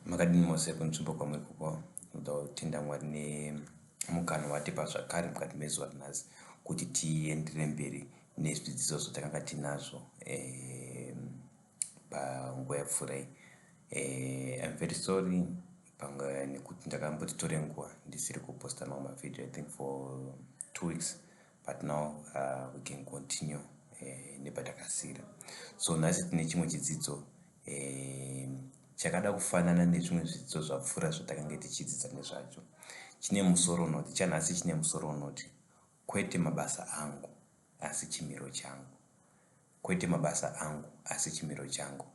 Makadini mose kunzvimbo kwamuri kuko? Tinoda kutenda Mwari nemukana watipa zvakare mukati mezuva ranhasi kuti tiendere mberi nezvidzidzo zvatakanga tinazvo eh, panguva yapfuura iyi. Eh, I'm very sorry panga nekuti ndakamboti tore nguva ndisiri kuposta mamwe mavhidhiyo, I think for 2 weeks, but now we can continue nepatakasira. So nhasi tine chimwe chidzidzo chakada kufanana nezvimwe zvidzidzo zvapfuura zvatakange tichidzidza nezvacho. Chine musoro unoti, chanhasi chine musoro unoti, "Kwete mabasa angu, asi chimiro changu." Kwete mabasa angu, asi chimiro changu.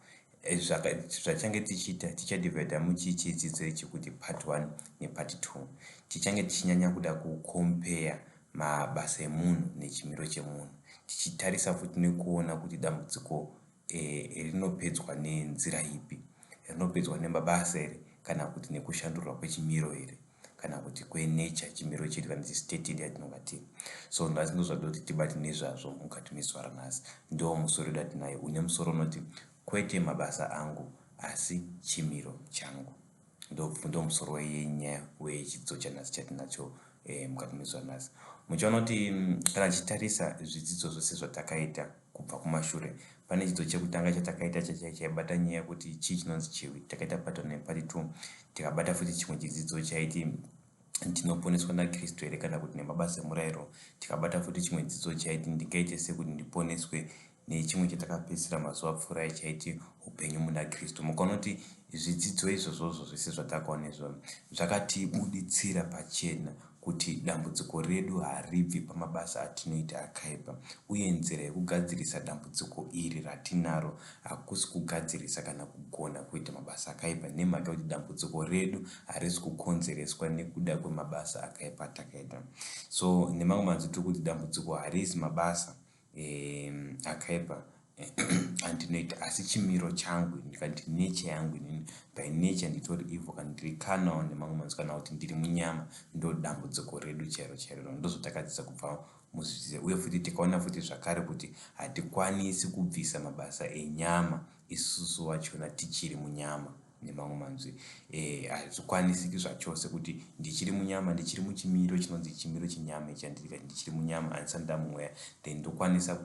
Zvachange tichiita, tichadivhaidha muchichidzidzo ichi kuti part 1 nepart 2. Tichange tichinyanya kuda kukompeya mabasa emunhu nechimiro chemunhu, tichitarisa futi nekuona kuti dambudziko rinopedzwa nenzira ipi. Rinopedzwa nemabasa here, kana kuti nekushandurwa kwechimiro here, kana kuti kwenature, chimiro chedu, kana kuti state yedu yatinonga tiri? So nhasi ndo zvatoda kuti tibate nezvazvo mukati mezuva ranhasi. Ndo musoro wedu atinayo, une musoro unoti, "Kwete mabasa angu, asi chimiro changu." Ndo musoro wenyaya wechidzidzo chanhasi chatinacho mukati mezuva ranhasi. Muchiona kuti kana tichitarisa zvidzidzo zvose zvatakaita kubva kumashure, pane chidzidzo chekutanga chatakaita chaibata nyaya yekuti chii chinonzi chivi. Takaita part 1 nepart 2. Tikabata futi chimwe chidzidzo chaiti tinoponeswa naKristu here kana kuti nemabasa emurayiro. Tikabata futi chimwe chidzidzo chaiti ndingaite sekuti ndiponeswe, nechimwe chatakapedzisira mazuva apfuurai chaiti upenyu muna Kristu. Mukaona kuti zvidzidzo izvozvozvo zvese zvatakaona izvozvo zvakatibuditsira pachena kuti dambudziko redu haribvi pamabasa atinoita akaipa, uye nzira yekugadzirisa dambudziko iri ratinaro hakusi kugadzirisa kana kugona kuita mabasa akaipa, nemhaka yekuti dambudziko redu harisi kukonzereswa nekuda kwemabasa akaipa atakaita. So nemamwe manzwi tiri kuti dambudziko harisi mabasa akaipa andinoita, asi chimiro changu, ndikati nature yangu inini. By nature nditori evil, kana ndiri carnal nemamwe manzwi, kana kuti ndiri munyama. Ndo dambudziko redu chairo chairo. Ndozvatakadzidza kubva muzvidzidzo. Uye futi tikaona futi zvakare kuti hatikwanisi kubvisa mabasa enyama isusu wachona tichiri munyama. Nemamwe manzwi, hazvikwanisiki zvachose kuti ndichiri munyama, ndichiri muchimiro chinonzi chimiro chenyama ichandiri, ndichiri munyama, handisati ndamumweya, then ndokwanisa,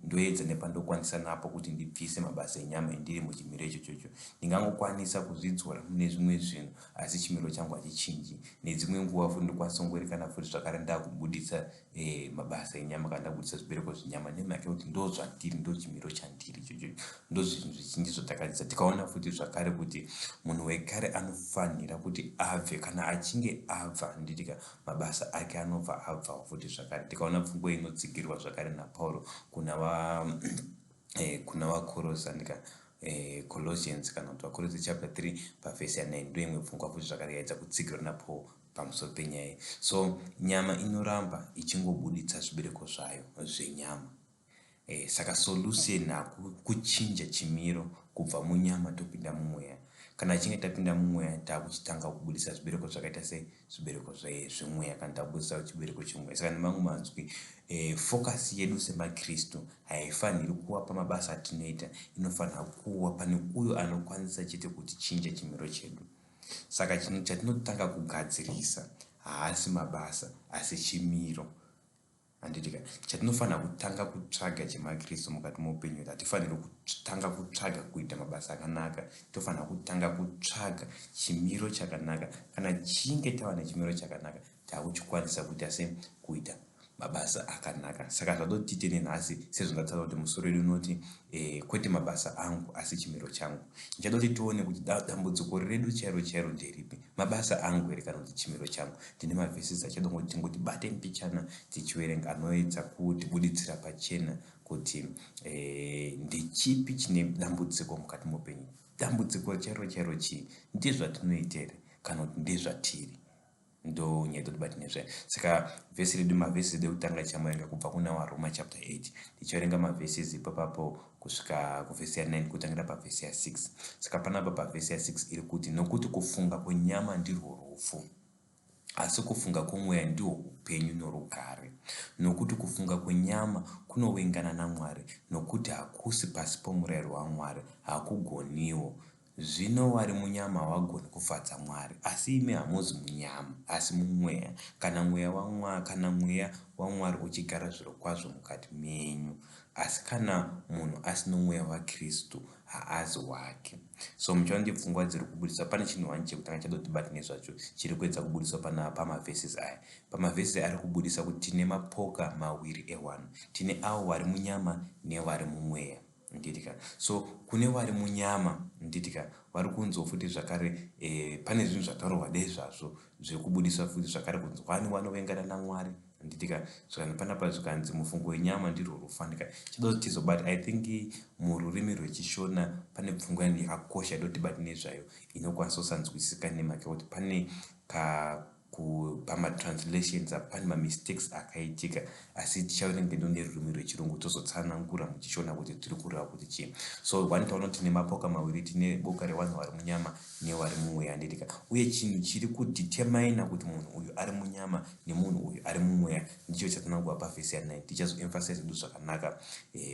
ndoedza nepandokwanisa napo kuti ndibvise mabasa enyama endiri muchimiro ichochocho. Ndingangokwanisa kuzvidzora mune zvimwe zvinhu, asi chimiro changu hachichinji. Nedzimwe nguva futi ndokwanisa kungoerekana futi zvakare ndakubuditsa mabasa enyama, kana ndakubuditsa zvibereko zvenyama, nemhaka yekuti ndo zvandiri, ndo chimiro chandiri ichocho. Ndo zvinhu zvizhinji zvatakadzidza. Tikaona futi zvakare kuti munhu wekare anofanira kuti abve. Kana achinge abva, nditika mabasa ake anobva abvawo futi zvakare. Tikaona pfungwa inotsigirwa zvakare naPauro kuna vaKorosa, ndika Colossians, kana kuti vaKorosi chapter 3 pavhesi ya9. Ndo imwe pfungwa futi zvakare yaidza kutsigirwa naPaul pamusoro penyaya. So nyama inoramba ichingobuditsa zvibereko zvayo zvenyama. Saka solution kuchinja chimiro kubva munyama topinda mumweya. Kana tichinge tapinda mumweya, taakuchitanga kubudisa zvibereko zvakaita sezvibereko zvemweya, kana takubudisa chibereko chemweya. Saka nemamwe manzwi, focus yedu semaKristu haifaniri kuva pamabasa atinoita, inofanira kuva pane uyo anokwanisa chete kutichinja chimiro chedu. Saka chinhu chatinotanga kugadzirisa haasi mabasa, asi chimiro, handitika? Chatinofanira kutanga kutsvaga chemaKristu mukati meupenyu wedu, hatifaniri kutanga kutsvaga kuita mabasa akanaka, tofanira kutanga kutsvaga chimiro chakanaka. Kana chinge tava nechimiro chakanaka, taakuchikwanisa kuita se kuita mabasa akanaka. Saka zvadoti tiite nenhasi, sezvandataura kuti musoro wedu unoti "Kwete mabasa angu, asi chimiro changu", ndichada kuti tione kuti dambudziko redu chairo chairo nderipi. Mabasa angu here, kana kuti chimiro changu? Tine mavhesi achada kuti tingoti bate mbichana tichiverenga, anoedza kutibuditsira pachena kuti ndechipi chine dambudziko mukati meupenyu. Dambudziko chairo chairo chii? Ndezvatinoita here, kana kuti ndezvatiri? Ndo nyaya totibati nezvayo. Saka vhesi redu, mavhesi edu ekutanga tichamuverenga kubva kuna waRoma chapter 8. Tichaverenga mavhesi ipapapo kusvika kuvhesi ya9, kutangira pavhesi ya6. Saka panapa pavhesi ya6 iri kuti, "Nokuti kufunga kwenyama ndirwo rufu, asi kufunga kwomweya ndihwo upenyu norugare. Nokuti kufunga kwenyama kunovengana naMwari, nokuti hakusi pasi pomurayiro waMwari, hakugoniwo." Zvino wari munyama hawagoni kufadza Mwari. Asi imi hamuzi munyama, asi mumweya, kana mweya waMwa, kana mweya waMwari uchigara zvirokwazvo mukati menyu. Asi kana munhu asino mweya waKristu, haazi wake. So muchaona kuti pfungwa dziri kubudiswa pane chinhu wani chekutanga chada kuti tibate nezvacho chiri kuedza kubudiswa pana pamavhesis aya. Pamavhesi ari kubudisa kuti tine mapoka mawiri ewanhu. Tine avo vari munyama nevari mumweya. Nditika. So kune vari munyama, nditika, vari kunzwa futi zvakare e, pane zvinhu zvataurwa nezvazvo zviri kubudiswa futi zvakare kunzi wani wanovengana naMwari. Nditika, zvikanzi panapa zvikanzi mufungo wenyama ndirwo rufanika. Chida kuti tizobata, I think mururimi rwechiShona pane pfungwa yakakosha ida kuti tibate nezvayo inokwanisa kusanzwisisika nemhaka yekuti pane ka pamatranslations apa pane mamistakes akaitika asi tichaverenga hedu nerurimi rwechirungu tozotsanangura muchishona kuti tiri kureva kuti chii. So one taona kuti tine mapoka maviri, tine boka revanhu vari munyama nevari mumweya, handitika? Uye chinhu chiri kudetermina kuti munhu uyu ari munyama nemunhu uyu ari mumweya ndicho chatsanangurwa pavhesi ya9. Tichazoemphasize hedu zvakanaka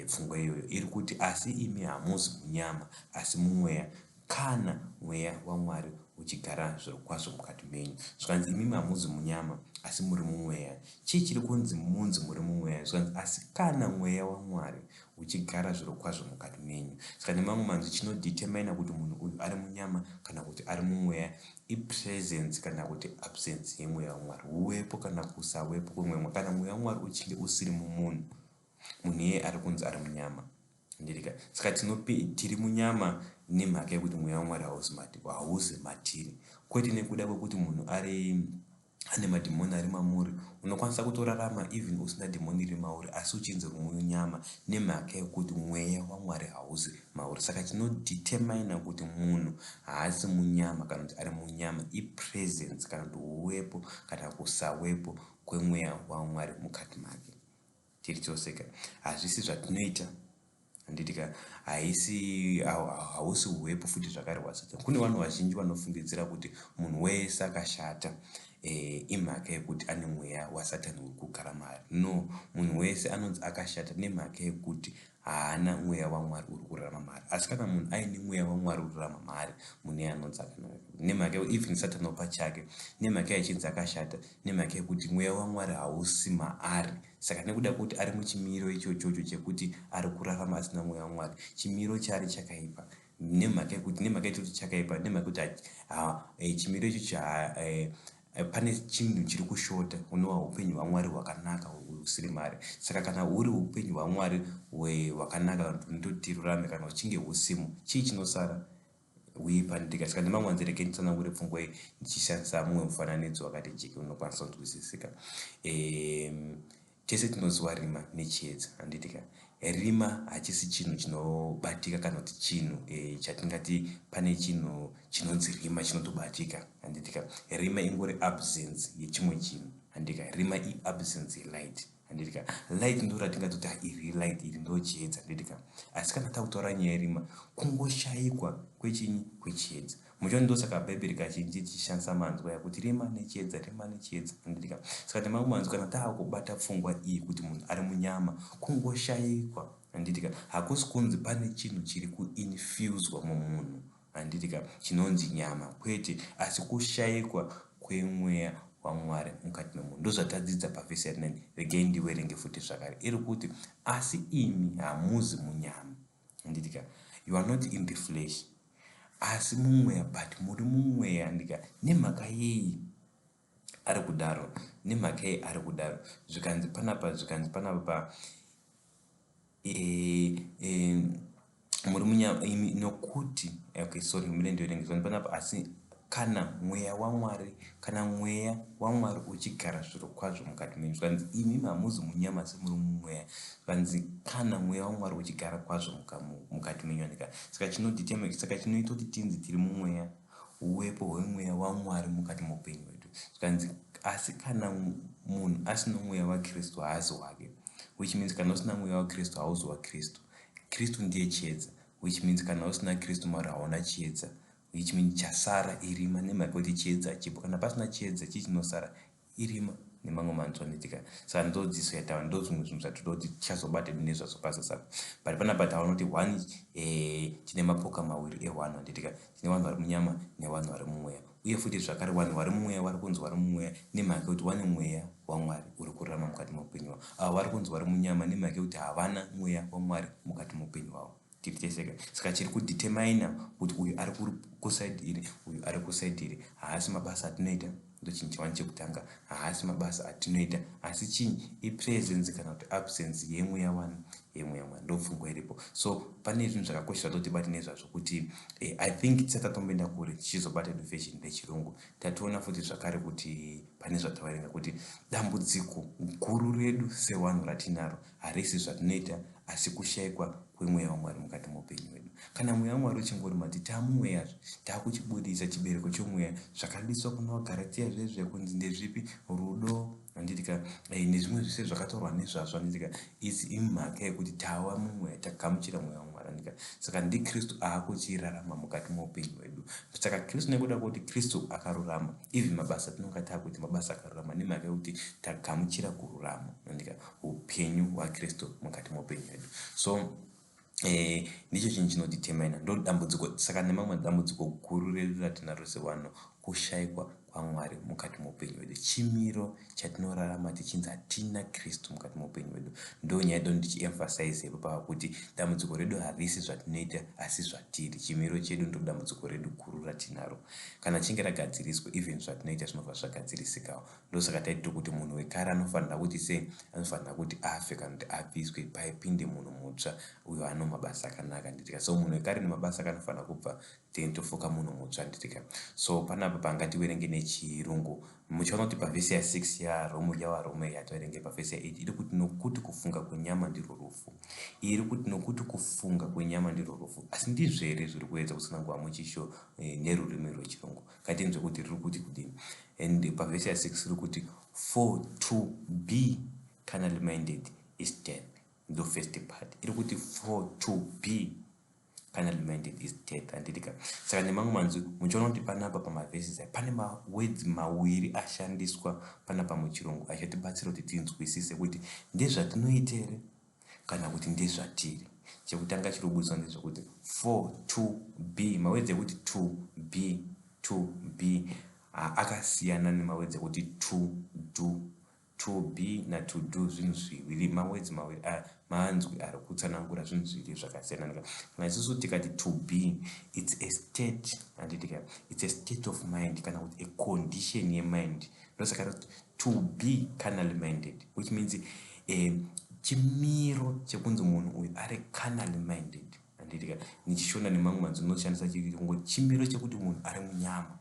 pfungwa iyoyo iri kuti asi imi hamuzi munyama asi mumweya, kana mweya waMwari uchigara zvirokwazvo mukati menyu. Zvikanzi imimi hamuzi munyama asi muri mumweya. Chii chiri kunzi munzi muri mumweya? Zvikanzi asi kana mweya waMwari uchigara zvirokwazvo mukati menyu. Saka nemamwe manzwi chinodetermina kuti munhu uyu ari munyama kana kuti ari mumweya ipresence kana kuti absence yemweya waMwari, huwepo kana kusawepo kwemweya waMwari. Kana mweya waMwari uchinge usiri mumunhu, munhu iyeye ari kunzi ari munyama. Ndirika. Saka tinopi tiri munyama nemhaka yekuti mweya waMwari hausi mati hausi matiri. Kwete nekuda kwekuti munhu ari ane madhimoni ari mamuri. Unokwanisa kutorarama even usina dhimoni riri mauri asi uchinzi uri munyama nemhaka yekuti mweya waMwari hausi mauri. Saka chinodetermina kuti munhu haasi munyama kana kuti ari munyama ipresence kana kuti huwepo kana kusawepo kwemweya waMwari mukati make. Tiri tose ka, hazvisi zvatinoita, handiti ka? Haisi, hausi huwepo futi zvakare hwaSatani. Kune vanhu vazhinji vanofungidzira kuti munhu wese akashata imhaka yekuti ane mweya waSatani uri kugara maari. No, munhu wese anonzi akashata nemhaka yekuti haana mweya waMwari uri kurarama maari. Asi kana munhu aine mweya waMwari uri kurarama maari, munhu iye anonzi akanaka. Nemhaka yekuti even Satani pachake, nemhaka yachinzi akashata, nemhaka yekuti mweya waMwari hausi maari. Saka nekuda kwekuti ari muchimiro ichochocho chekuti ari kurarama asina mweya waMwari, chimiro chaari chakaipa. Nemhaka yekuti, nemhaka yekuti chakaipa, nemhaka yekuti chimiro ichocho pane chinhu chiri kushota, unova upenyu hwaMwari hwakanaka husiri maari. Saka kana huri upenyu hwaMwari hwakanaka hunoita kuti tirurame, kana huchinge husimo, chii chinosara? Huipa ndika. Saka nemamwe manzwi regai nditsanangure pfungwa iyi ndichishandisa mumwe mufananidzo wakati jeke unokwanisa kunzwisisika. Tese tinoziva rima nechiedza, handiti ka? Rima hachisi chinhu chinobatika kana kuti chinhu chatingati pane chinhu chinonzi rima chinotobatika, handiti ka? Rima ingori absence yechimwe chinhu, handiti ka? Rima iabsence yelight, handiti ka? Light ndo ratingatoti iri light, iri ndo chiedza, handiti ka? Asi kana takutaura nyaya yerima, kungoshayikwa kwechinyi? Kwechiedza. Muchiona, ndosaka Bhaibheri kazhinji tichishandisa manzwi aya kuti rima nechiedza, rima nechiedza, handiti ka? Saka nemamwe manzwi kana taakubata pfungwa iyi kuti munhu ari munyama, kungoshayikwa, handiti ka? Hakusi kunzi pane chinhu chiri kuinfuswa mumunhu, handiti ka, chinonzi nyama, kwete, asi kushayikwa kwemweya waMwari mukati memunhu. Ndozvatadzidza pavhesi ya 9. Regai ndiverenge futi zvakare. Iri kuti asi imi hamuzi munyama, handiti ka? You are not in the flesh, asi mumweya, but muri mumweya, ndika. Nemhaka yei ari kudaro? Nemhaka yei ari kudaro? Zvikanzi panapa, zvikanzi panapa pa muri munyama imi nokuti, okay, sorry, mire ndiverenge. Zvikanzi panapa asi kana mweya waMwari, kana mweya waMwari uchigara zviro kwazvo mukati menyu. Zvikanzi imi hamuzi munyama asi muri mumweya. Zvikanzi kana mweya waMwari uchigara kwazvo mukati menyu, andika. Saka chinodetermine, saka chinoita kuti tinzi tiri mumweya, uwepo hwemweya waMwari mukati meupenyu hwedu. Zvikanzi asi kana munhu asina mweya waKristu haasi wake, which means kana usina mweya waKristu hauzi waKristu. Kristu ndiye chiedza, which means kana usina Kristu Mwari hauna chiedza, which means chasara irima, nemhaka yekuti chiedza chipo. Kana pasina chiedza, chii chinosara? Irima. Nemamwe manzwi anoitika. Saka ndodziso yatawa, ndo zvimwe zvinhu zvatoda kuti tichazobata nezvazvo pasasapa. But panapa taona kuti one, tine mapoka mawiri evanhu, handitika? Tine vanhu vari munyama nevanhu vari mumweya. Uye futi zvakare vanhu vari mumweya vari kunzi vari mumweya nemhaka yekuti vane mweya waMwari uri kurarama mukati meupenyu hwavo. Ava vari kunzi vari munyama nemhaka yekuti havana mweya waMwari mukati meupenyu hwavo. Tiri teseka. Saka chiri kudetermina kuti uyu ari kuside iri, uyu ari kuside iri, haasi mabasa atinoita. Ndochinhu chewani chekutanga, haasi mabasa atinoita, asi chinyi? Ipresence kana kuti absence yemweya wani, yemweya Mwari. Ndopfungwa iripo. So pane zvinhu zvakakosha zvatotibate nezvazvo kuti I think tisati tatomboenda kure tichizobata edu version rechirungu, tatoona futi zvakare kuti pane zvataverenga kuti dambudziko guru redu sevanhu ratinaro harisi zvatinoita, asi kushayikwa kwemweya waMwari mukati meupenyu hwedu. Kana mweya waMwari uchingori mati, taamumweyazve, taakuchibudisa chibereko chomweya zvakadiswa kuna vaGaratiya zvezve kunzi ndezvipi? Rudo, handitika, nezvimwe zvese zvakataurwa nezvazvo, handitika. Isi imhaka yekuti tava mumweya, tagamuchira mweya waMwari, handitika. Saka ndiKristu aakuchirarama mukati meupenyu hwedu. Saka Kristu, nekuda kwekuti Kristu akarurama, even mabasa atinonga taakuita mabasa akarurama nemhaka yekuti tagamuchira kururama, handitika, upenyu hwaKristu mukati meupenyu hwedu. So ndicho chinhu chinodetermina, ndo dambudziko. Saka nemamwe, dambudziko guru redu ratinaro sevanhu kushayikwa kwaMwari mukati meupenyu hwedu, chimiro chatinorarama tichinzi hatina Kristu mukati meupenyu hwedu. Ndo nyaya yedu ndichiemphasize ipo pava kuti dambudziko redu harisi zvatinoita, asi zvatiri, chimiro chedu. Ndo dambudziko redu guru ratinaro. Kana chinge ragadziriswa, even zvatinoita zvinobva zvagadzirisikawo. Ndosaka taiti kuti munhu wekare anofanira kuti sei? Anofanira kuti afe kana kuti abviswe, paipinde munhu mutsva uyo ano mabasa akanaka, nditika. So munhu wekare nemabasa ake anofanira kubva, then tofoka munhu mutsva, nditika. So panapa pangativerenge nechirungu, muchiona kuti pavhesi ya6 yaVarome yataverenge, pavhesi ya8 iri kuti, "Nokuti kufunga kwenyama ndirwo rufu." Iri kuti, "Nokuti kufunga kwenyama ndirwo rufu." Asi ndizvo here zviri kuedza kutsanangurwa muchisho nerurimi rwechirungu? Ngatinzwe kuti riri kuti kudini. And pavhesi ya6 riri kuti, "For to be carnally minded is death." Ndo first part iri kuti, "For to be carnally minded is death," handitika? Saka nemamwe manzwi, muchiona kuti panapa pamavhesi aya pane mawords mawiri ashandiswa panapa muchirungu achatibatsira kuti tinzwisise kuti ndezvatinoita here kana kuti ndezvatiri. Chekutanga chiri kubudiswa ndezvekuti "for to be". Mawords ekuti "to be", "to be" akasiyana nemawords ekuti "to do". "To be" na"to do" zvinhu zviviri, mawords mawiri, manzwi ari kutsanangura zvinhu zviviri zvakasiyana. Kana isusu tikati "to be", it's a state, handitika? It's a state of mind kana kuti a condition yemind. Ndosaka "to be carnally minded", which means chimiro chekunzi munhu uyu ari carnally minded, handitika? Nichishona, nemamwe manzwi unoshandisa kungoti chimiro chekuti munhu ari munyama,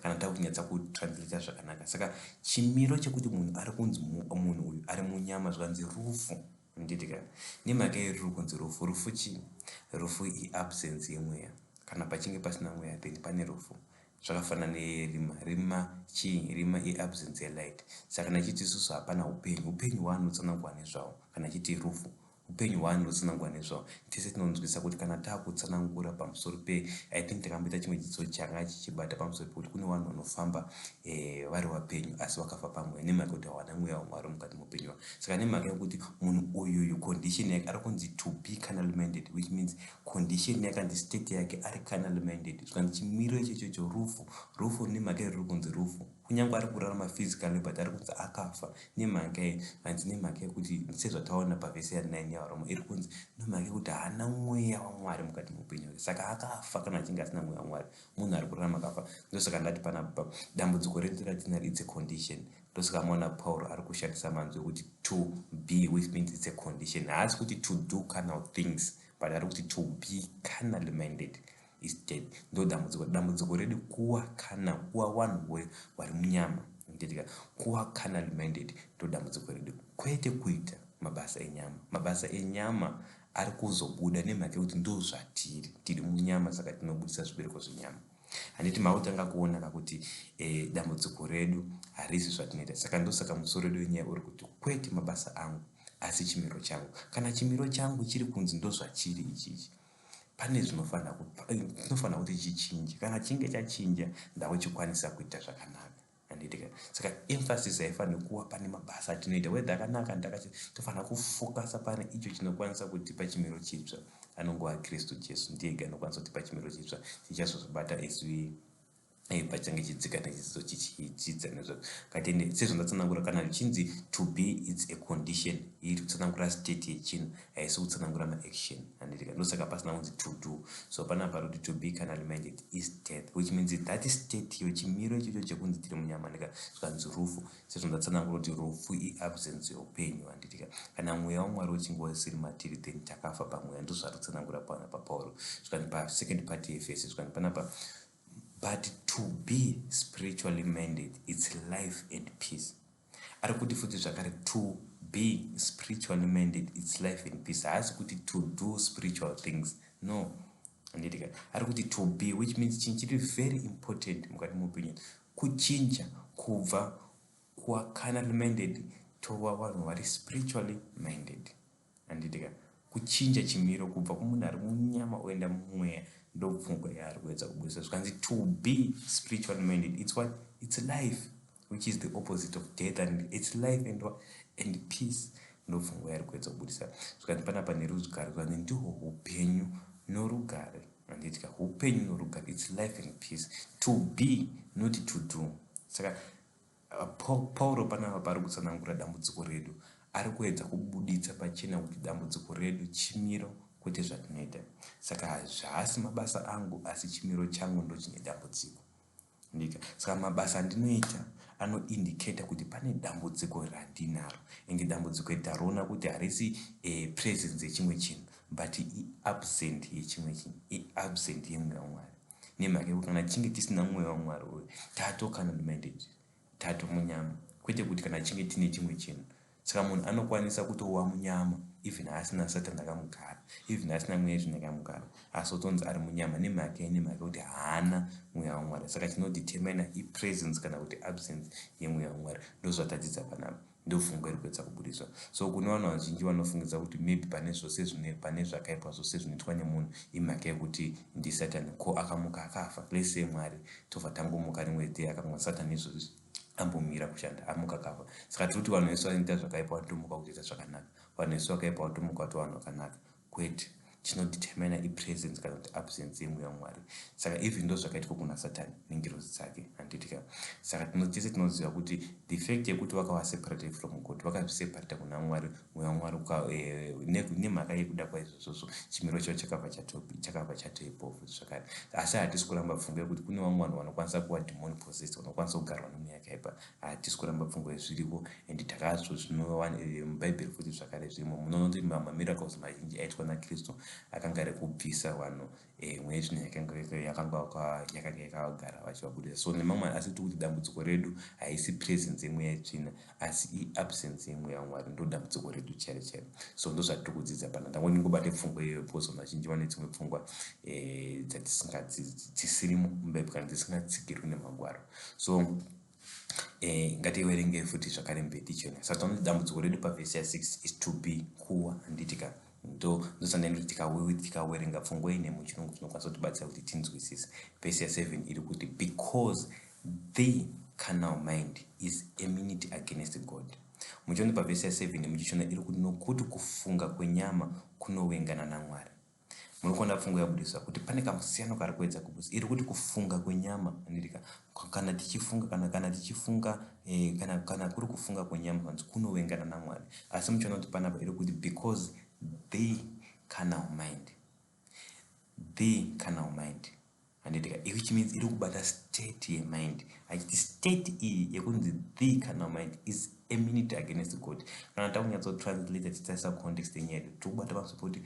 kana takunyatsa kutranslata zvakanaka. Saka chimiro chekuti munhu ari kunzi munhu uyu ari munyama, zvikanzi rufu, handitika? Nemhaka yeruri kunzi rufu. Rufu chii? Rufu iabsence yemweya. Kana pachinge pasina mweya, then pane rufu. Zvakafanana nerima. Rima chii? Rima iabsence yelight. Saka kana chiti isusu hapana upenyu, upenyu hwaanotsanangurwa nezvawo. Kana chiti rufu, upenyu hwaanotsanangura nezvawo. Tese tinonzwisa kuti kana taakutsanangura pamusoro pe, I think takamboita chimwe chidzidzo changa chichibata pamusoro pekuti kune vanhu vanofamba vari vapenyu asi vakafa pamweya, nemhaka yekuti hawana mweya waMwari mukati meupenyu hwavo. Saka nemhaka yekuti munhu uyuyu condition yake ari kunzi "to be carnal minded", which means condition yake anzi state yake ari carnal minded, zvikanzi chimiro ichochocho rufu. Rufu nemhaka yeruri kunzi rufu, kunyange ari kurarama physically, but ari kunzi akafa. Nemhaka yei? Hanzi nemhaka yekuti, sezvataona pavhesi ya9 yaVaroma, iri kunzi nemhaka yekuti haana mweya waMwari mukati meupenyu hwake. Saka akafa kana achinge asina mweya waMwari. Munhu ari kurarama akafa. Ndosaka ndati panapa dambudziko redu ratinaro, it's a condition. Ndosaka maona Pauro ari kushandisa manzwi ekuti "to be", which means it's a condition. Haasi kuti "to do carnal things", but ari kuti "to be carnally minded is death." Ndo dambudziko. Dambudziko redu kuwa kana kuwa vanhu vari munyama, nditika? Kuwa carnally minded ndo dambudziko redu, kwete kuita mabasa enyama. Mabasa enyama ari kuzobuda nemhaka yekuti ndo zvatiri, tiri munyama, saka tinobudisa zvibereko zvenyama. Handiti mautanga kuona kakuti dambudziko redu harisi zvatinoita? Saka ndosaka musoro wedu wenyaya uri kuti, "Kwete mabasa angu, asi chimiro changu." Kana chimiro changu chiri kunzi ndo zvachiri ichichi, pane zvinofanira kuti chichinje. Kana chinge chachinja, ndakuchikwanisa kuita zvakanaka, handitika? Handitika? Saka emphasis haifaniri kuwa pane mabasa atinoita, whether akanaka ndakachi, tofanira kufokasa pane icho chinokwanisa kutipa chimiro chitsva, anongova Kristu Jesu. Ndiye ega anokwanisa kutipa chimiro chitsva. Tichazozvibata as pachange chidzika nechidzidzo chichidzidza nezvazvo. Ngatende sezvandatsanangura, kana zvichinzi to be, it's a condition iri kutsanangura state yechinhu, haisi kutsanangura maaction. Handitika? Ndosaka pasina kunzi to do. So panapa pari kuti to be carnally minded is death, which means that state iyo, chimiro ichocho chekunzi tiri munyama, ndika zvikanzi rufu. Sezvandatsanangura kuti rufu iabsence yeupenyu. Handitika? Kana mweya waMwari uchinge usiri matiri, then takafa pamweya. Ndozvari kutsanangura panapa Pauro. Zvikanzi pasecond part yevhesi, zvikanzi panapa, "But to be spiritually minded, it's life and peace." Ari kuti futi zvakare, to be spiritually minded, it's life and peace. Haasi kuti to do spiritual things, no. Handitika? Ari kuti to be, which means chinhu chiri very important mukati meupenyu kuchinja kubva kucarnal minded tova vanhu vari spiritually minded. Handitika? Kuchinja chimiro kubva kumunhu ari munyama oenda mumweya, ndopfungwa yaari kuedza kubudisa. Zvikanzi to be spiritually minded, it's what? It's life, which is the opposite of death, and it's life and, what? And peace. Ndopfungwa yaari kuedza kubudisa. Zvikanzi panapa nerugare, zvikanzi ndihwo upenyu norugare. Handitika? Upenyu norugare, it's life and peace, to be, not to do. Saka Pauro panapa pari kutsanangura dambudziko redu, ari kuedza kubuditsa pachena kuti dambudziko redu chimiro, kwete zvatinoita. Saka zvaasi mabasa angu, asi chimiro changu ndo chine dambudziko. Ndika saka mabasa andinoita anoindicata kuti pane dambudziko randinaro, ende dambudziko iri taroona kuti harisi presence yechimwe chinhu, but iabsent yechimwe chinhu, iabsent yemweya waMwari. Nemhaka yekuti kana tichinge tisina mweya waMwari uyu, tato carnal minded, tato munyama, kwete kuti kana tichinge tine chimwe chinhu. Saka munhu anokwanisa kutova munyama even asina Satani akamugara, even asina mweya yetsvina akamugara, asi otonzi ari munyama. Nemhaka yei? Nemhaka yekuti haana mweya waMwari. Saka chinodetermina ipresence kana kuti absence yemweya waMwari. Ndozvatadzidza panapa, ndopfungwa iri kuedza kubudiswa. So kune vanhu vazhinji vanofungidza kuti maybe pane zvose zvine, pane zvakaipa zvose zvinoitwa nemunhu imhaka yekuti ndisatani. Ko akamuka akafa, let's say Mwari tobva tangomuka rimwe day, akamuka Satani izvozvi ambomira kushanda, amuka akafa. Saka tiri kuti vanhu vese vanoita zvakaipa vatomuka kutoita zvakanaka, vanhu vese vakaipa vatomuka vatova vanhu vakanaka? Kwete. Chinodetermina ipresence kana kuti absence yemweya waMwari. Saka even ndo zvakaitwa kuna Satani nengirozi dzake. Handitika? Saka tese tinoziva kuti the fact yekuti vakava separated from God, vakazviseparata kuna Mwari, mweya waMwari, nemhaka yekuda kwaizvozvozvo chimiro chavo chakabva chatoipofu zvakare. Asi hatisi kuramba pfungwa yekuti kune vamwe vanhu vanokwanisa kuva demon possessed, vanokwanisa kugarwa nemweya yakaipa. Hatisi kuramba pfungwa yezviripo, and takazvo zvinova mubhaibheri futi zvakare zvirimo. Munoona kuti mamiracles mazhinji aitwa naKristu akanga ari kubvisa vanhu mweya yetsvina yakanga yakavagara, vachivabudisa. So nemamwe, asi tiri kuti dambudziko redu haisi presence yemweya yetsvina, asi iabsence yemweya waMwari, ndo dambudziko redu chairo chairo. So ndo zvatiri kudzidza pana. Ndangoti ndingobate pfungwa iyoyo because vanhu vazhinji vane dzimwe pfungwa dzisirimo mubhaibheri kana dzisingatsigirwi nemagwaro. So ngativerengei futi zvakare mberi tichiona. Saka taona kuti dambudziko redu pavhesi ya6 is to be, kuwa. Handitika? Ndo ndosanda ndoti tikawerenga pfungwa ine muchirungu tinokwanisa kutibatsira kuti tinzwisise. Vhesi ya7 iri kuti, "Because the carnal mind is enmity against God." Muchiona pavhesi ya7 muchichiona iri kuti nokuti kufunga kwenyama kunovengana naMwari. Muri kuona pfungwa yabudiswa kuti pane kamusiyano kari kuedza kubudisa. Iri kuti kufunga kwenyama, handitika? Kana tichifunga, kana tichifunga, kana kuri kufunga kwenyama, kanzi kunovengana naMwari. Asi muchiona kuti panapa iri kuti because the carnal mind, the carnal mind. Handitika? Which means iri kubata state yemind, achiti state iyi yekunzi the carnal mind is enmity against God. Kana takunyatsotranslate tichitarisa context yenyaya yedu, tiri kubata pamusoro pekuti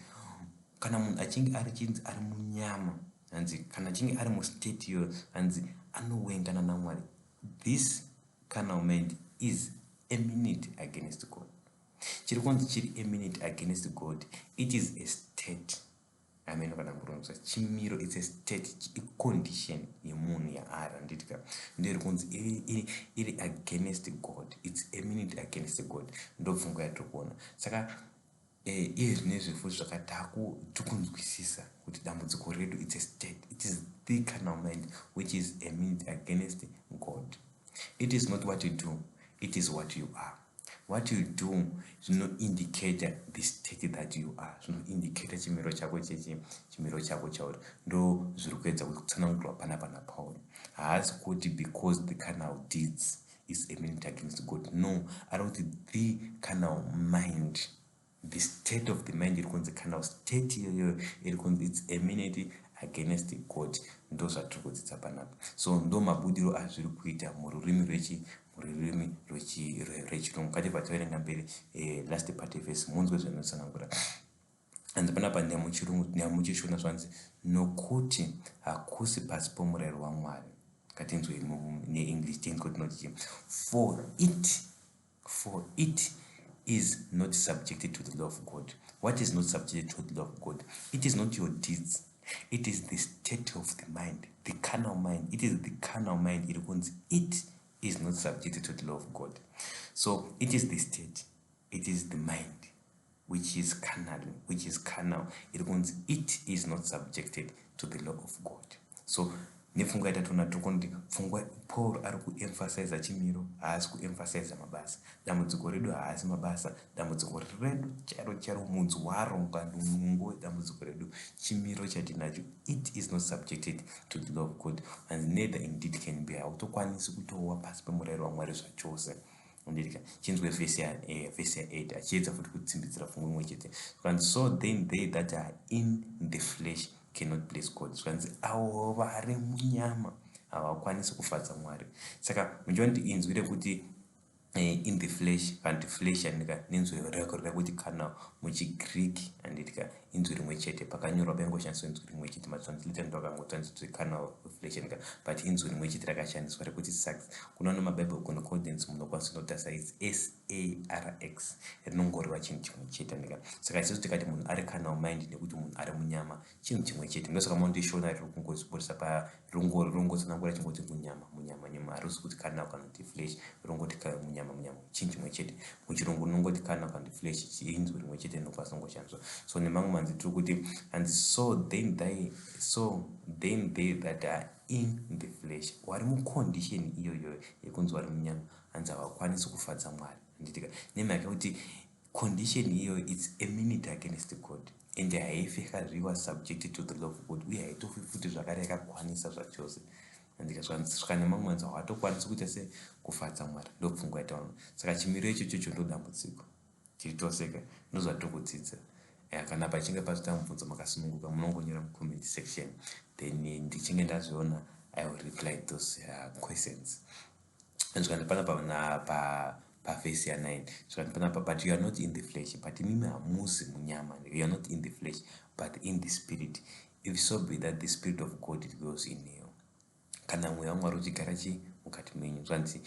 kana munhu achinge ari chinzi ari munyama, hanzi kana achinge ari mustate iyoyo, hanzi anowengana naMwari. This carnal mind is enmity against God. Chiri kunzi chiri enmity against God, it is a state. Ameno kana kuronzwa chimiro, it's a state, icondition yemunhu yaari. Handitika? Ndoiri kunzi iri against God, it's enmity against God. Ndopfungwa yatiri kuona. Saka iye zvinezvi futi zvakataku tikunzwisisa kuti dambudziko redu, it's a state, it is the carnal mind which is enmity against God. It is not what you do, it is what you are. What you do zvinoindicata the state that you are, zvinoindicata chimiro chako chechi, chimiro chako chauri. Ndo zviri kuedza kutsanangurwa panapa naPauro. Haasi kuti because the carnal deeds is enmity against God. No, ari kuti the carnal mind, the state of the mind iri kunzi carnal state iyoyo iri kunzi it's enmity against God. Ndo zvatiri kudzidza panapa. So ndo mabudiro azviri kuita mururimi rwechi, mururimi rwechirungu. Ngatibva taverenga mberi last part verse, munzwe zvinotsanangura. Hanzi panapa nemuchirungu, nemuchishona zvanzi, "Nokuti hakusi pasi pomurayiro waMwari." Ngatinzwe neEnglish, tinzwe tinoti, For it is not subjected to the law of God." What is not subjected to the law of God? It is not your deeds, it is the state of the mind, the carnal mind. It is the carnal mind iri kunzi it is not subjected to the law of God. So it is the state, it is the mind which is carnal, which is carnal, iri kunzi it is not subjected to the law of God. So nepfungwa yatatoona, tiri kuona kuti pfungwa, Paul ari kuemphasiza chimiro, haasi kuemphasiza mabasa. Dambudziko redu haasi mabasa. Dambudziko redu chairo chairo, mudzi waro, nungo wedambudziko redu chimiro chatinacho. It is not subjected to the law of God, and neither indeed can be. Hautokwanisi kutova pasi pemurayiro waMwari zvachose. Anditika, chinzwe vhesi ya8 achiedza futi kutsimbidzira pfungwa imwe chete. Zvikanzi, "So then they that are in the flesh cannot please God." Zvikanzi avo vari munyama havakwanisi kufadza Mwari. Saka muchiona kuti inzwi rekuti in the flesh kana kuti flesh, andika, nenzwi rekuti kana muchiGreek, anditika, inzwi rimwe chete. Pakanyorwa paingoshandiswa inzwi rimwe chete. Matranslator ndo akangotranslate kana flesh, andika, but inzwi rimwe chete rakashandiswa rekuti sarx. Kuna nemaBible concordance munokwanisa kunotarisa, it's sarx, rinongoreva chinhu chimwe chete, andika. Saka isusu tikati munhu ari carnal mind nekuti munhu ari munyama, chinhu chimwe chete. Ndosaka maundishona riri kungozviburisa pa ringotsanangura chingoti munyama, munyama, nyama. Harisi kuti carnal kana kuti flesh, ringoti munyama, munyama, chinhu chimwe chete. Muchirungu rinongoti carnal kana kuti flesh, inzwi rimwe chete rinokwanisa kungoshandiswa. So nemamwe manzi tiri kuti hanzi, So then they that are in the flesh," vari mucondition iyoyo yekunzi vari munyama, hanzi havakwanisi kufadza Mwari, handitika, nemhaka yekuti condition iyoyo, it's enmity against God, and haifi yakazviwa subjected to the law of God, uye haitofi futi zvakare yakakwanisa zvachose, andika. Nemamwe manzi havatokwanisi kuita se kufadza Mwari. Ndopfungwa yataona. Saka chimiro icho chocho ndo dambudziko tiri toseka. Ndozvatiri kudzidza. Kana pachinge pazoita mubvunzo, makasununguka, munongonyora mucomment section, then ndichinge ndazviona, I will reply those questions. Zvikanzi panapa pavhesi ya9, zvikanzi panapa, "But you are not in the flesh," but imimi hamuzi munyama, you are not in the flesh, "but in the Spirit, if so be that the Spirit of God dwells in you," kana mweya waMwari uchigara chi mukati menyu. Zvanzi,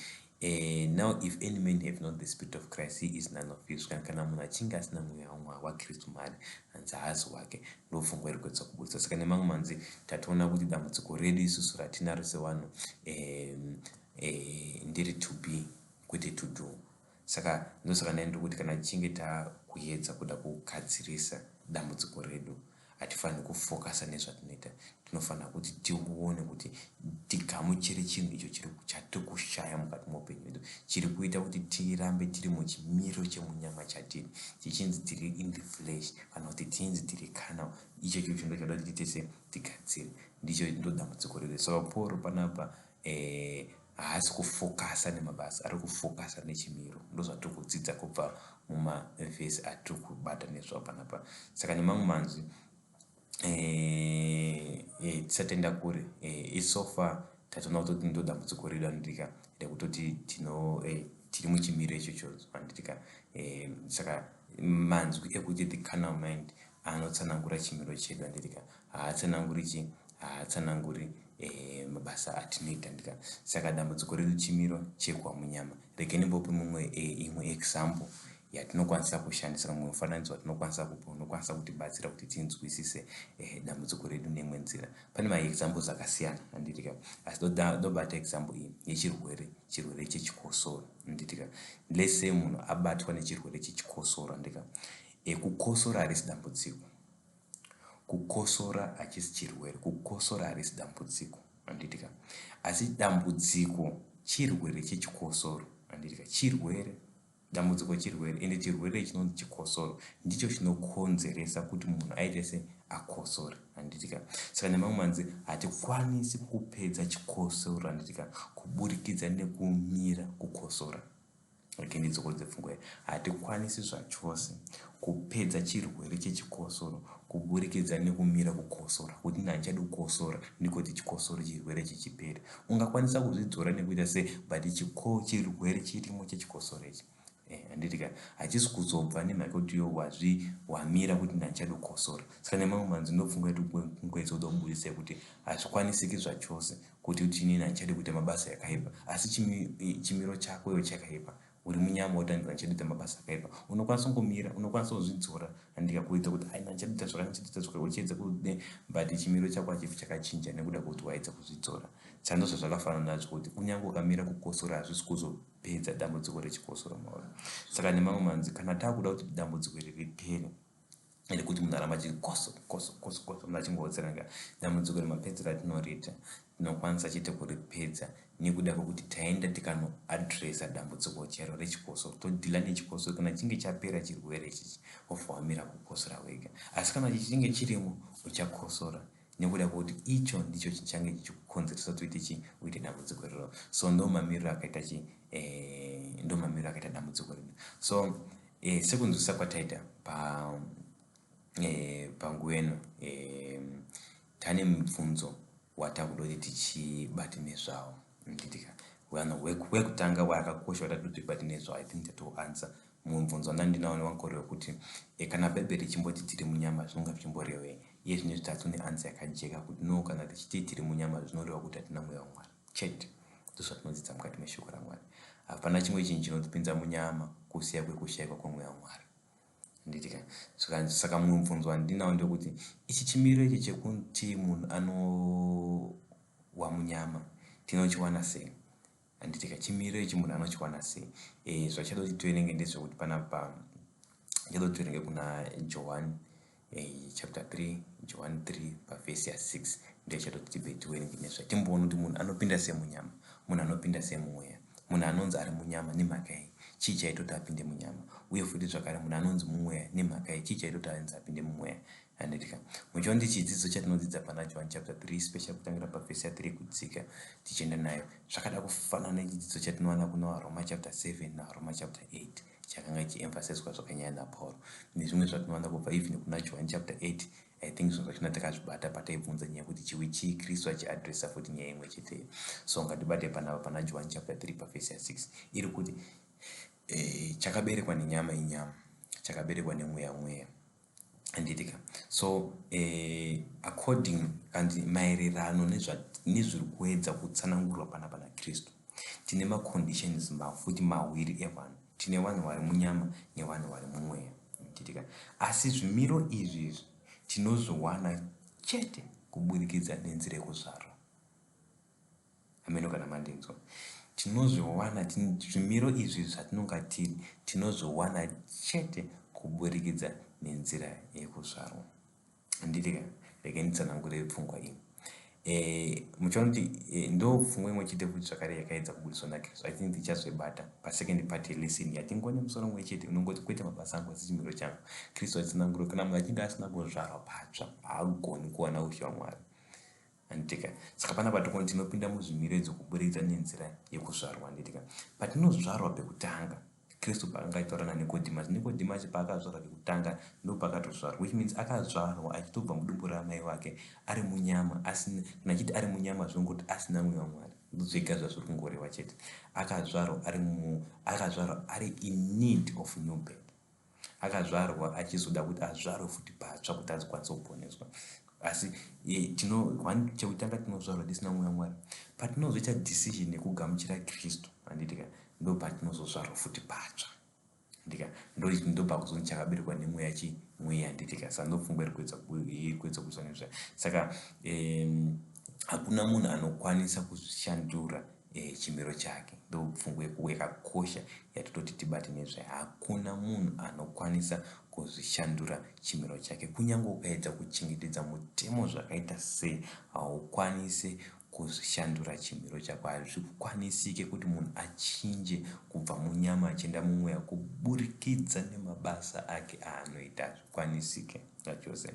"Now if any man have not the Spirit of Christ, he is none of you." Zvikanzi kana munhu achinge asina mweya waKristu mari, hanzi haazi wake. Ndopfungwa iri kuedza kubudisa. Saka nemamwe manzi tatoona kuti dambudziko redu isusu ratinaro sevanhu ndiri to be, kwete to do. Saka ndosaka ndaindi kuti kana tichinge takuedza kuda kugadzirisa dambudziko redu, hatifaniri kufokasa nezvatinoita. Tinofanira kuti tione kuti tigamuchire chinhu icho chiri chatiri kushaya mukati meupenyu hwedu, chiri kuita kuti tirambe tiri muchimiro chemunyama chatiri, tichinzi tiri in the flesh kana kuti tinzi tiri carnal. Ichocho ndo chada kuti tese tigadzire, ndicho ndo dambudziko redu. Saka Pauro panapa haasi kufokasa nemabasa, ari kufokasa nechimiro. Ndo zvatiri kudzidza kubva mumavhesi atiri kubata nezvavo panapa. Saka nemamwe manzwi, tisatenda kure, so far tatoona kutoti ndo dambudziko redu, anditika, rekutoti tino tiri muchimiro ichocho, anditika. Saka manzwi ekuti the carnal mind anotsanangura chimiro chedu, anditika, haatsananguri chi, haatsananguri mabasa atinoita, ndika. Saka dambudziko redu chimiro chekuva munyama. Regai ndimbope mumwe imwe example yatinokwanisa kushandisa, mumwe mufananidzo watinokwanisa kupa unokwanisa kutibatsira kuti tinzwisise dambudziko redu neimwe nzira. Pane maexamples akasiyana, handitika, asi ndobata example iyi yechirwere, chirwere chechikosoro, handitika. Let's say munhu abatwa nechirwere chechikosoro, handika. Kukosora harisi dambudziko. Kukosora hachisi chirwere. Kukosora harisi dambudziko, handitika. Asi dambudziko Chirwere chechikosoro, handiti ka? Chirwere, dambudziko chirwere, ende chirwere chinonzi chikosoro ndicho chinokonzeresa kuti munhu aite se akosore, handiti ka? Saka nemamwe manzi, hatikwanisi kupedza chikosoro, handiti ka, kuburikidza nekumira kukosora. Rege ndidzokorodze pfungwa iyi. Hatikwanisi zvachose kupedza chirwere chechikosoro kuburikidza nekumira kukosora, kuti ini handichadi kukosora, ndikoti chikosoro, chirwere chichipere. Ungakwanisa kuzvidzora nekuita sei, but chirwere chirimo chechikosoro ichi, handiti ka, hachisi kuzobva nemhaka yekuti iwe wazvi wamira kuti handichadi kukosora. Saka nemamwe manzwi, ndopfungwa yedu kungoedza kuda kubudisa yekuti hazvikwanisiki zvachose kuti uti inini handichadi kuita mabasa yakaipa, asi chimiro chako iwe chakaipa, uri munyama, woti handichadi kuita mabasa akaipa. Unokwanisa kungomira, unokwanisa kuzvidzora, handika, kuita kuti ai, handichadi kuita zvakati, handichadi kuita zvakati, uchiedza kude, but chimiro chako hachifi chakachinja nekuda kwekuti waedza kuzvidzora. Saka ndozvazvakafanana nazvo, kuti kunyange ukamira kukosora, hazvisi kuzopedza dambudziko rechikosoro mauri. Saka nemamwe manzwi, kana taakuda kuti dambudziko iri ripere, rekuti munhu aramba achikoso koso koso koso, munhu achingohotsera, dambudziko remapedzero atinoriita, tinokwanisa chete kuripedza nekuda kwekuti taenda tikanoaddressa dambudziko chero rechikosoro, todeala nechikosoro. Kana chinge chapera chirwere ichichi, wobva wamira kukosora wega. Asi kana chichinge chirimo, uchakosora nekuda kwekuti icho ndicho chichange chichikukonzeresa kuti uite chi uite dambudziko iroro. So ndo mamiriro akaita chi ndo mamiriro akaita dambudziko rino. So sekunzwisisa kwataita panguva ino, tane mubvunzo watakuda kuti tichibate nezvawo, nditika wekutanga wakakosha watati kuti tibate nezvawo. I think tatoanswer mubvunzo wandandinawo newankore wekuti kana Bhaibheri richimboti tiri munyama, zvinonga zvichimborevei? Iye zvino izvi tatone answer yakajeka kuti no, kana tichiti tiri munyama, zvinoreva kuti hatina Mweya waMwari chete. Ndozvatinodzidza mukati meshoko raMwari. Hapana chimwe chinhu chinotipinza munyama kusiya kwekushayikwa kwemweya waMwari, nditika. Saka mumwe mubvunzo wandinawo ndekuti ichi chimiro ichi chekuti munhu anowa munyama tinochiwana sei, handitika? Chimiro ichi munhu anochiwana sei? Zvachada kuti tiverenge ndezvekuti panapa chada kuti tiverenge kuna Johani chapter 3, Johani 3 pavhesi ya6, ndoyachada kuti tibve tiverenge nezva, timboona kuti munhu anopinda sei munyama, munhu anopinda sei mumweya, munhu anonzi ari munyama nemhaka yei, chii chaita kuti apinde munyama, uye futi zvakare munhu anonzi mumweya nemhaka yei, chii chaita kuti anzi apinde mumweya, handitika? Muchiona kuti chidzidzo chatinodzidza pana John chapter 3, special kutangira pavhesi ya3 kudzika tichienda nayo, zvakada kufanana nechidzidzo chatinowana kuna vaRoma chapter 7 naRoma chapter 8, chakanga chiemphasiswa zvakanyanya naPaul, nezvimwe zvatinowana kubva even kuna John chapter 8. I think zvinhu zvachona takazvibata pataibvunza nyaya yekuti chiwi chii, Kristu achiaddressa futi nyaya imwe cheteyo. So ngatibate panapa pana John chapter 3 pavhesi ya6, iri kuti chakaberekwa nenyama inyama, chakaberekwa nemweya mweya, handitika? So according kandi maererano nezviri kuedza kutsanangurwa panapa naKristu, tine maconditions mafuti mawiri evanhu. Tine vanhu vari munyama nevanhu vari mumweya, handitika? Asi zvimiro izvi izvi tinozviwana chete kuburikidza nenzira yekuzvarwa. Ameno kana mandinzwa. Tinozviwana zvimiro izvi zvatinonga tiri, tinozviwana chete kuburikidza nenzira yekuzvarwa, handitika? Rege nditsanangure pfungwa iyi. Muchiona kuti ndo pfungwa imwe chete futi zvakare yakaedza kubudiswa naKristu. I think tichazoibata pasecond part yelesson yatingone musoro mumwe chete unongoti "Kwete mabasa angu, asi chimiro changu". Kristu achitsanangura, kana munhu achinge asina kuzvarwa patsva, haagoni kuwana ushe hwaMwari, handitika? Saka panapa tikuona tinopinda muzvimiro idzo kuburikidza nenzira yekuzvarwa, handitika? Patinozvarwa pekutanga, Kristu paakanga achitaura naNikodhimasi, Nikodhimasi paakazvarwa kekutanga, ndopakatozvarwa, which means akazvarwa achitobva mudumbu ramai vake ari munyama asina. Kana achiti ari munyama, zvinongoti asina mweya waMwari, ndozvega zvazviri kungoreva chete. Akazvarwa ari in need of new birth. Akazvarwa achizoda kuti azvarwe futi patsva kuti azokwanisa kuponeswa. Asi tino chekutanga tinozvarwa tisina mweya waMwari. Patinozoita decision yekugamuchira Kristu, handitika, ndo patinozozvarwa futi patsva, ndika ndopakuzonzi chakaberekwa nemweya chi mweya, handitika? Saka ndopfungwa iri kuedza kuiswa nezva. Saka hakuna munhu anokwanisa kuzvishandura chimiro chake. Ndopfungwa yakakosha yatototi tibate nezvayo. Hakuna munhu anokwanisa kuzvishandura chimiro chake. Kunyange ukaedza kuchengetedza mutemo zvakaita sei, haukwanisi. kuzvishandura chimiro chako. Hazvikwanisike kuti munhu achinje kubva munyama achienda mumweya kuburikidza nemabasa ake aanoita. Hazvikwanisike zvachose.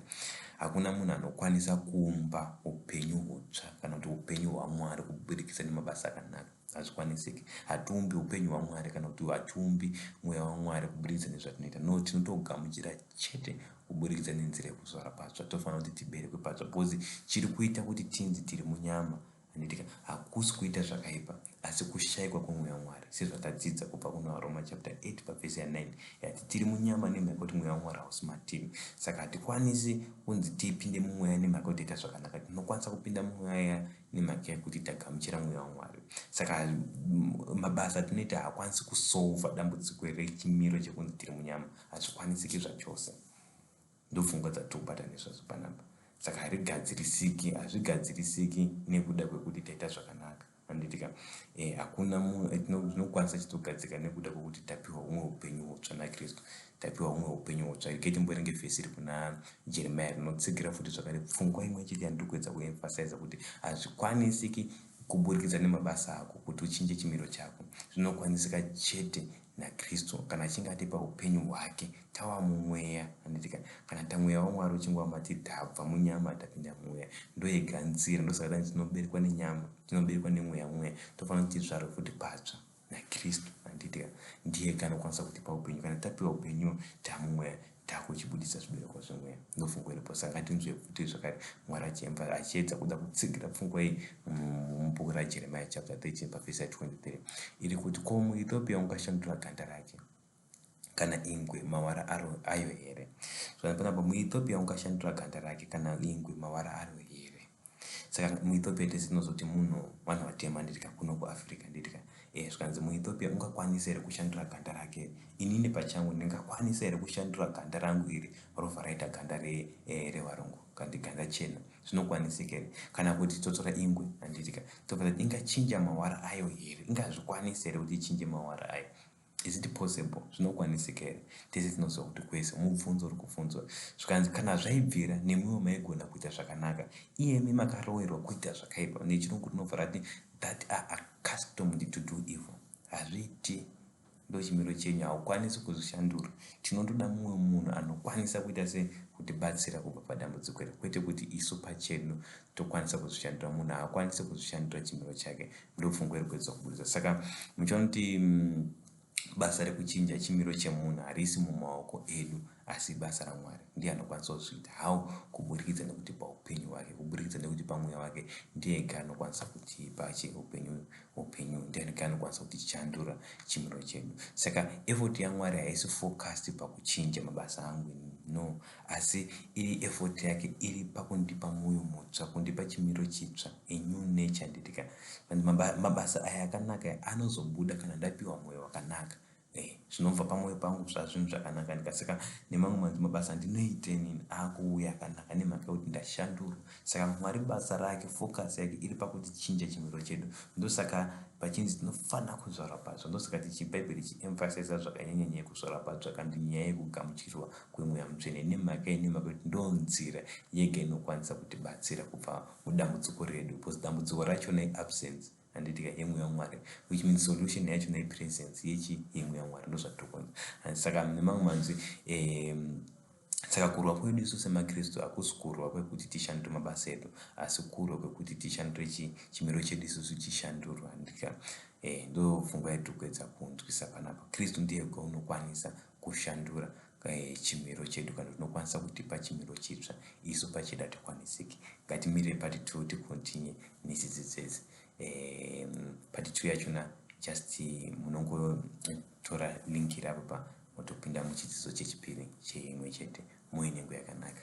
Hakuna munhu anokwanisa kuumba upenyu hutsva kana kuti upenyu hwaMwari kuburikidza nemabasa akanaka. Hazvikwanisiki. Hatiumbi upenyu hwaMwari kana kuti hatiumbi mweya waMwari kuburikidza nezvatinoita. No, tinotogamuchira chete kuburikidza nenzira yekuzvara patsva. Tofanira kuti tiberekwe patsva because chiri kuita kuti tinzi tiri munyama, handitika, hakusi kuita zvakaipa, asi kushaikwa kwemweya waMwari, sezvatadzidza kubva kuna Varoma chapter 8 pavhesi ya9 yati tiri munyama nemhaka yekuti mweya waMwari hausi matiri. Saka hatikwanisi kunzi tipinde mumweya nemhaka yekuti taita zvakanaka. Tinokwanisa kupinda mumweya nemhaka yekuti tagamuchira mweya waMwari. Saka mabasa atinoita haakwanisi kusolva dambudziko rechimiro chekunzi tiri munyama. Hazvikwanisiki zvachose. Ndopfungwa dzatiri kubata nezvadzo panapa. Saka harigadzirisiki, hazvigadzirisiki nekuda kwekuti taita zvakanaka, handitika? Hakuna zvinokwanisa chitogadzika nekuda kwekuti tapiwa humwe upenyu hutsva naKristu. Tapiwa humwe upenyu hutsva. Regai timboerenge vhesi iri kuna Jeremiah rinotsigira futi zvakare pfungwa imwe chete yandiri kuedza kuemphasiza, kuti hazvikwanisiki kuburikidza nemabasa ako kuti uchinje chimiro chako. Zvinokwanisika chete naKristu kana achinge atipa upenyu hwake, tava mumweya, handitika? Kana tamweya waMwari uchingova matiri, tabva munyama tapinda mumweya. Ndoyega nzira. Ndosaka tanzi tinoberekwa nenyama, tinoberekwa nemweya. Mweya tofanira kuti tizvarwe futi patsva naKristu, handitika? Ndiye ega anokwanisa kutipa upenyu. Kana tapiwa upenyu, tamumweya, takuchibudisa zvibereko zvemweya. Ndopfungwa iripo. Saka ngatinzwe futi zvakare Mwari achiedza kuda kutsigira pfungwa iyi mubhuku raJeremiah chapter 13 pavhesi ya23 iri kuti, "Ko muEthiopia ungashandura ganda rake kana ingwe mawara aro ayo here?" So panapa, muEthiopia ungashandura ganda rake kana ingwe mawara aro here? Saka muEthiopia tese tinozoti munhu, vanhu vatema, handitika, kuno kuAfrica, handitika? Zvikanzi muEthiopia ungakwanisa here kushandura ganda rake? Inini pachangu ndingakwanisa here kushandura ganda rangu iri robva raita ganda revarungu kana kuti ganda chena? Zvinokwanisika here? Kana kuti totora ingwe, handitika, tobva tati ingachinja mawara ayo here? Ingazvikwanisa here kuti ichinje mawara ayo? Is it possible? Zvinokwanisika here? Tese tinoziva kuti kwese. Mubvunzo uri kubvunzwa. Zvikanzi, "Kana zvaibvira, nemiwo maigona kuita zvakanaka. Iyemi makarowerwa kuita zvakaipa." Nechirungu rinobva rati, "That are accustomed to do evil." Hazviiti. Ndochimiro chenyu, haukwanisi kuzvishandura. Tinotoda mumwe munhu anokwanisa kuita se kutibatsira kubva padambudziko iri, kwete kuti isu pachedu tokwanisa kuzvishandura. Munhu haakwanisi kuzvishandura chimiro chake. Ndopfungwa iri kuedza kubudisa. Saka muchiona kuti basa rekuchinja chimiro chemunhu harisi mumaoko edu, asi basa raMwari. Ndiye anokwanisa kuzviita. How? Kuburikidza nekutipa upenyu hwake, kuburikidza nekutipa mweya wake. Ndiye ega anokwanisa kutipa upenyu. Upenyu, ndiye ega anokwanisa kutichandura chimiro chedu. Saka effort yaMwari haisi focused pakuchinja mabasa angu, no, asi iri effort yake iri pakundipa mwoyo mutsva, kundipa chimiro chitsva, a new nature, handitika? Mabasa aya akanaka anozobuda kana ndapiwa mwoyo wakanaka. Zvinobva pamwoyo pangu zvazvinhu zvakanaka ndikasaka. Nemamwe manzwi, mabasa andinoita inini akuuya akanaka nemhaka yekuti ndashandurwa. Saka Mwari basa rake, focus yake iri pakutichinja chimiro chedu. Ndosaka pachinzi tinofanira kuzvarwa patsva. Ndosaka tichibhaibheri ichiemphasiza zvakanyanya nyaya yekuzvarwa patsva kana kuti nyaya yekugamuchirwa kwemweya mutsvene. Nemhaka yei? Nemhaka yekuti ndo nzira yega inokwanisa kutibatsira kubva mudambudziko redu, because dambudziko rachona iabsence, handitika, yemweya waMwari, which means solution yachona ipresence yechi yemweya waMwari. Ndozvatiri kuona. Saka nemamwe manzwi, saka kurwa kwedu isu semaKristu hakusi kurwa kwekuti tishandure mabasa edu, asi kurwa kwekuti tishandure chimiro chedu isusu chishandurwa, handika? Ndo pfungwa yatiri kuedza kunzwisa panapa. Kristu ndiye ega unokwanisa kushandura chimiro chedu kana tinokwanisa kutipa chimiro chitsva. Isu pachedu hatikwanisiki. Ngatimirire part 2 ticontinue nechidzidzo idzi. Part 2 yachona, just munongotora link iri apa, motopinda muchidzidzo chechipiri cheimwe chete. Muine nguva yakanaka.